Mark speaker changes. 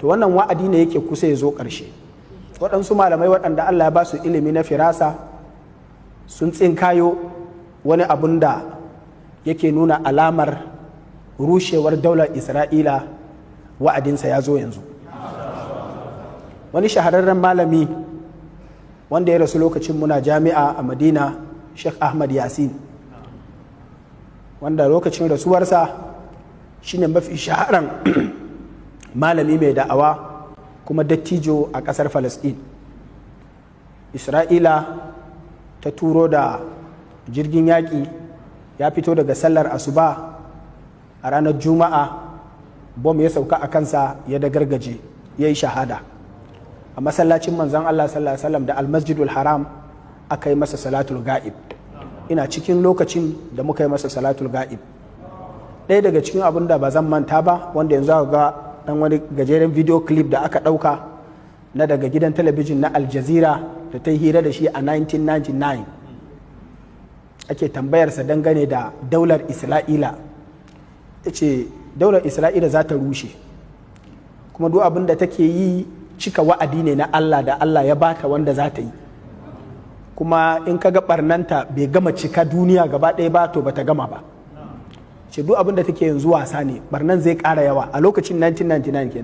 Speaker 1: To wannan wa'adi ne yake kusa ya zo ƙarshe. Waɗansu malamai waɗanda Allah ya ba su ilimi na firasa sun tsinkayo wani abun da yake nuna alamar rushewar daular Isra'ila, wa'adinsa ya zo yanzu. Wani shahararren malami wanda ya rasu lokacin muna jami'a a Madina, Sheikh Ahmad Yasin, wanda lokacin rasuwarsa shine mafi shaharan malami mai da'awa kuma dattijo a ƙasar Falasɗin. Isra'ila ta turo da jirgin yaƙi, ya fito daga sallar asuba a ranar Juma'a, bom ya sauka a kansa, ya dagargaje, ya yi shahada. A masallacin Manzan Allah sallallahu Alaihi Wasallam da Almasjidul Haram aka yi masa salatul ga'ib. Ina cikin lokacin da muka yi masa salatul ga'ib. Ɗaya daga cikin abin da ba zan manta ba, wanda yanzu aka ga dan wani gajeren video clip da aka ɗauka na daga gidan talabijin na Al Jazeera da ta yi hira da shi a 1999, ake tambayarsa dangane da daular Isra'ila, ya ce daular Isra'ila za ta rushe, kuma duk abin da take yi cika wa'adi ne na Allah da Allah ya bata wanda za ta yi. Kuma in ka ga barnanta bai gama cika duniya gaba ɗaya ba, to bata gama ba. Ce duk abin da take yanzu wasa ne, barnan zai ƙara yawa. A lokacin 1999 kenan.